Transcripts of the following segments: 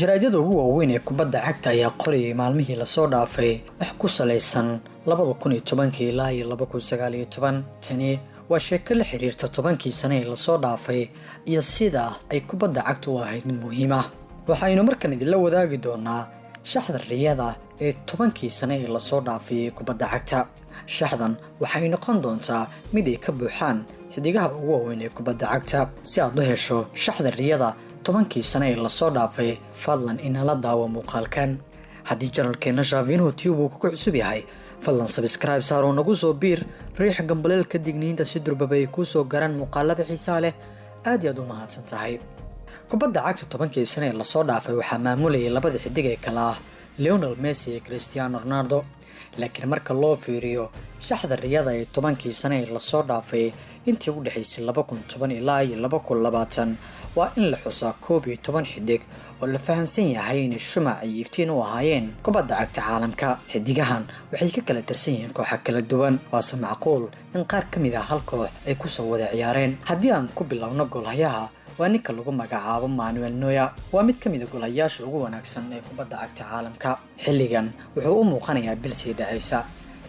Jaraa'idada ugu waaweyn ee kubadda cagta ayaa qorayay maalmihii lasoo dhaafay wax ku salaysan 2010-kii ilaa iyo 2019. Tani waa sheeko la xiriirta 10-kii sane ee lasoo dhaafay iyo sida ay kubadda cagta u ahayd mid muhiim ah. Waxaynu markan idinla wadaagi doonaa shaxda riyada ee 10-kii sane ee lasoo dhaafay ee kubadda cagta. Shaxdan waxay noqon doontaa mid ay ka buuxaan xidigaha ugu waaweyn ee kubadda cagta. Si aad u hesho shaxda riyada 10-kii sane ee lasoo dhaafay, fadlan inala daawo muuqaalkan. Haddii channelkeena Shavinho Tube uu kugu cusub yahay, fadlan subscribe saar oo nagu soo biir, riix gambaleelka digniinta si durbaba ay kuu soo gaaraan muuqaalada xiisaha leh. Aad iyo aad u mahadsan tahay. Kubadda cagta 10-kii sane ee lasoo dhaafay waxaa maamulayay labada xidig ee kale ah Lionel Messi iyo Cristiano Ronaldo. Laakiin marka loo fiiriyo shaxda riyada ee 10-kii sane ee lasoo dhaafay, intii u dhexaysay 2010 ilaa iyo 2020, waa in la xusaa 11 xidig oo la fahansan yahay inay shumac iyo iftiin u ahaayeen kubadda cagta caalamka. Xidigahan waxay ka kala tirsan yihiin kooxa kala duwan, waase macquul in qaar ka mid ah hal koox ay kusoo wada ciyaareen. Haddii aan ku bilowno goolhayaha, waa ninka lagu magacaabo Manuel Neuer. Waa mid ka mid a goolhayaasha ugu wanaagsan ee kubadda cagta caalamka. Xilligan wuxuu u muuqanayaa bil sii dhacaysa,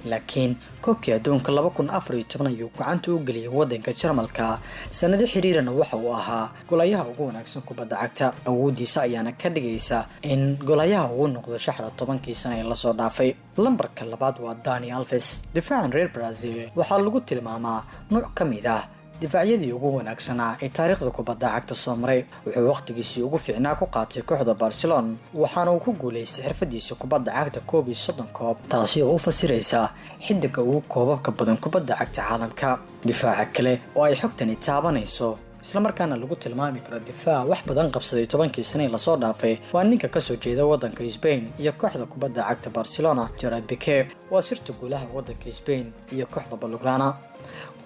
laakiin koobkii adduunka 2014 ayuu gacanta u geliyay waddanka Jarmalka. Sanado xiriirana waxa uu ahaa goolhayaha ugu wanaagsan kubadda cagta. Awooddiisa ayaana ka dhigaysa in goolhayaha uu noqdo shaxda 10-kii sane ee lasoo dhaafay. Lambarka labaad waa Dani Alves. Difaacan reer Brazil waxaa lagu tilmaamaa nuuc ka mid ah difaacyadii ugu wanaagsanaa ee taariikhda kubadda cagta soo maray. Wuxuu wakhtigiisii ugu fiicnaa ku qaatay kooxda Barcelona, waxaana uu ku guulaystay xirfadiisa kubadda cagta 31 koob, taasi oo u fasiraysa xidiga ugu koobabka badan kubadda cagta caalamka. Difaaca kale oo ay xogtani taabanayso, islamarkaana lagu tilmaami karo difaac wax badan qabsaday 10-kii sane lasoo dhaafay, waa ninka kasoo jeeda waddanka Spain iyo kooxda kubadda cagta Barcelona, Gerard Pique. Waa sirta guulaha waddanka Spain iyo kooxda Blaugrana,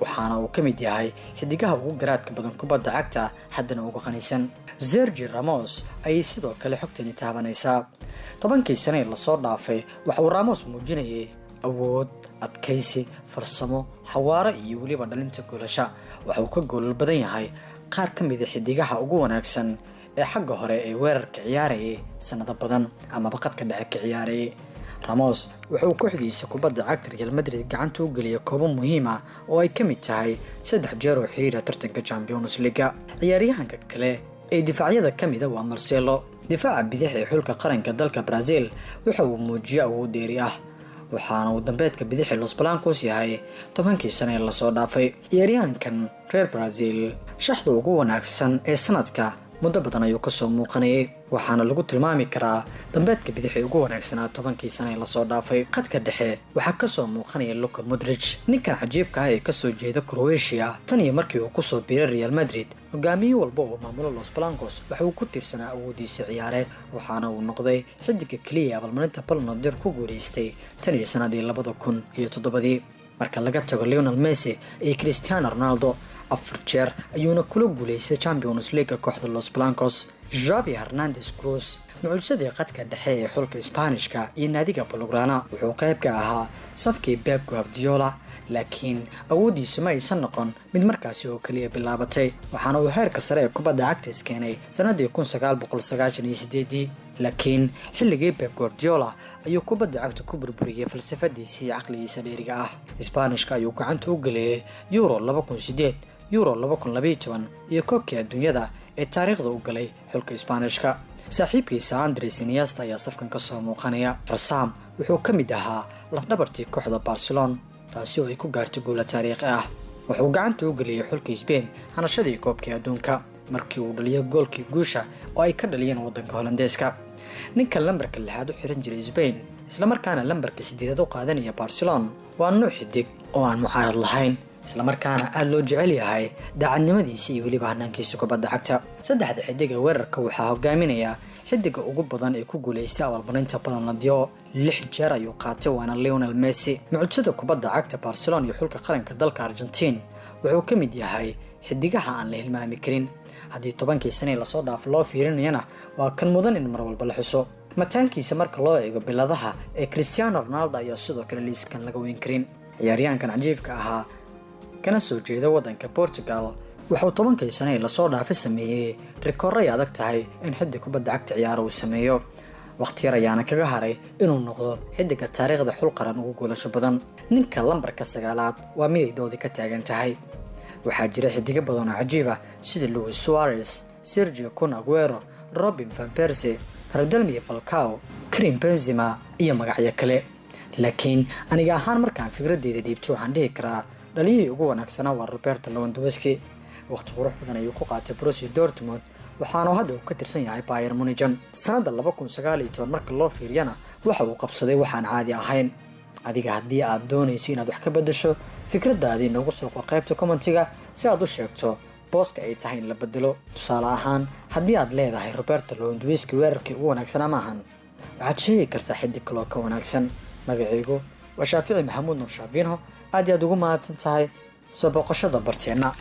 waxaana uu ka mid yahay xidigaha ugu garaadka badan kubadda cagta, haddana uga qanisan. Sergio Ramos ayay sidoo kale xogtani taabanaysaa. 10-kii sane lasoo dhaafay waxa uu Ramos muujinayay awood, adkaysi, farsamo, xawaaro iyo weliba dhalinta goolasha. Waxa uu ka goolal badan yahay qaar ka mida xidigaha ugu wanaagsan ee xagga hore ee weerarka ciyaarayay sanado badan amaba qadka dhexe ka ciyaarayay. Ramos wuxuu kooxdiisa kubadda cagta Real Madrid gacanta u geliyay koobo muhiim ah oo ay ka mid tahay saddex jeer oo xiriira tartanka Champions League. Ciyaaryahanka kale ee difaacyada ka mida waa Marcelo. Difaaca bidix ee xulka qaranka dalka Brazil waxa uu muujiyey awood dheeri ah, waxaana uu dambeedka bidixi Los Blancos yahay 10-kii sane ee lasoo dhaafay. Ciyaaryahankan reer Brazil shaxda ugu wanaagsan ee sanadka muddo badan ayuu kasoo muuqanayay, waxaana lagu tilmaami karaa dambeedka bidixii ugu wanaagsanaa 10-kii sane ee lasoo dhaafay. Khadka dhexe waxaa kasoo muuqanaya Luka Modric. Ninkan cajiibka ah ee kasoo jeeda Croatia, tan iyo markii uu kusoo biiray Real Madrid, hogaamiye walba oo maamulo Los Blancos waxa uu ku tiirsanaa awoodiisa ciyaareed, waxaana uu noqday xidiga keliya abaalmarinta Ballon d'Or ku guuleystay tan iyo sanadii 2007-dii, marka laga tago Lionel Messi iyo Cristiano Ronaldo. Afar jeer ayuuna kula guuleystay Champions League kooxda Los Blancos. Xavi Hernandez Cruz, mucjisadii qadka dhexe ee xulka Isbaanishka iyo naadiga Blaugrana, wuxuu qayb ka ahaa safkii Pep Guardiola, laakiin awooddiisu ma aysan noqon mid markaasi oo keliya bilaabatay, waxaana uu heerka sare ee kubadda cagta iskeenay sanadii 1998-dii. Laakiin xilligii Pep Guardiola ayuu kubadda cagta ku burburiyey falsafadiisii iyo caqligiisa dheeriga ah. Isbaanishka ayuu gacanta u geliyey Euro 2008, Euro 2012 iyo koobkii adduunyada ee taariikhda u galay xulka Isbaanishka. Saaxiibkiisa Andres Iniesta ayaa safkan kasoo muuqanaya. Rassam wuxuu ka mid ahaa lafdhabartii kooxda Barcelona, taasi oo ay ku gaartay guula taariikhi ah. Wuxuu gacanta u geliyey xulka Spain hanashadii koobkii adduunka markii uu dhaliyo goolkii guusha oo ay ka dhaliyeen waddanka Holandeeska. Ninka lambarka lixaad u xiran jiray Spain, islamarkaana lambarka sideedaad u qaadanaya Barcelona, waa nuuc xidig oo aan mucaarad lahayn, islamarkaana aada loo jecel yahay daacadnimadiisa iyo weliba hanaankiisa kubadda cagta. Saddexda xidig ee weerarka waxaa hogaaminaya xidiga ugu badan ee ku guuleystay abaalmarinta Ballon d'Or. Lix jeer ayuu qaatay, waana Lionel Messi. Mucjisada kubadda cagta Barcelona iyo xulka qaranka dalka Argentiin wuxuu ka mid yahay xidigaha aan la hilmaami karin. Haddii 10-kii sane lasoo dhaafo loo fiirinayana, waa kan mudan in mar walba la xuso mataankiisa. Marka loo eego biladaha ee Cristiano Ronaldo ayaa sidoo kale liiskan laga weyn karin. Ciyaaryahankan cajiibka ahaa kana soo jeeda waddanka Portugal. Wuxuu 10-kii sane ee lasoo dhaafay sameeyey rikoorray adag tahay in xiddig kubadda cagta ciyaaro uu sameeyo. Waqti yar ayaana kaga haray inuu noqdo xiddiga taariikhda xul qaran ugu goolasho badan. Ninka lambarka sagaalaad waa miday doodi ka taagan tahay. Waxaa jira xidigo badan oo cajiib ah, sida Luis Suarez, Sergio Kun Aguero, Robin van Persie, Radamel Falcao, Karim Benzema iyo magacyo kale. Laakiin aniga ahaan, markaan fikradeyda dhiibto, waxaan dhihi karaa dhaliyihii ugu wanaagsanaa waa Roberto Lewandowski. Waqti qurux badan ayuu ku qaatay Borussia Dortmund, waxaanu hadda uu ka tirsan yahay Bayern Munich. Sanadda 2019 marka loo fiiriyana, waxa uu qabsaday waxaan caadi ahayn. Adiga haddii aad doonayso inaad wax ka bedasho fikradaadii, noogu soo qor qaybta commentiga si aad u sheegto booska ay tahay in la bedelo. Tusaale ahaan, haddii aad leedahay Roberto Lewandowski weerarkii ugu wanaagsanaa maahan, waxaad sheegi kartaa xidig kaloo ka wanaagsan. Magacaygu waa Shaafici Maxamuud Nur Shaafinho. Aad iyo aad ugu mahadsan tahay soo boqoshada barteenna.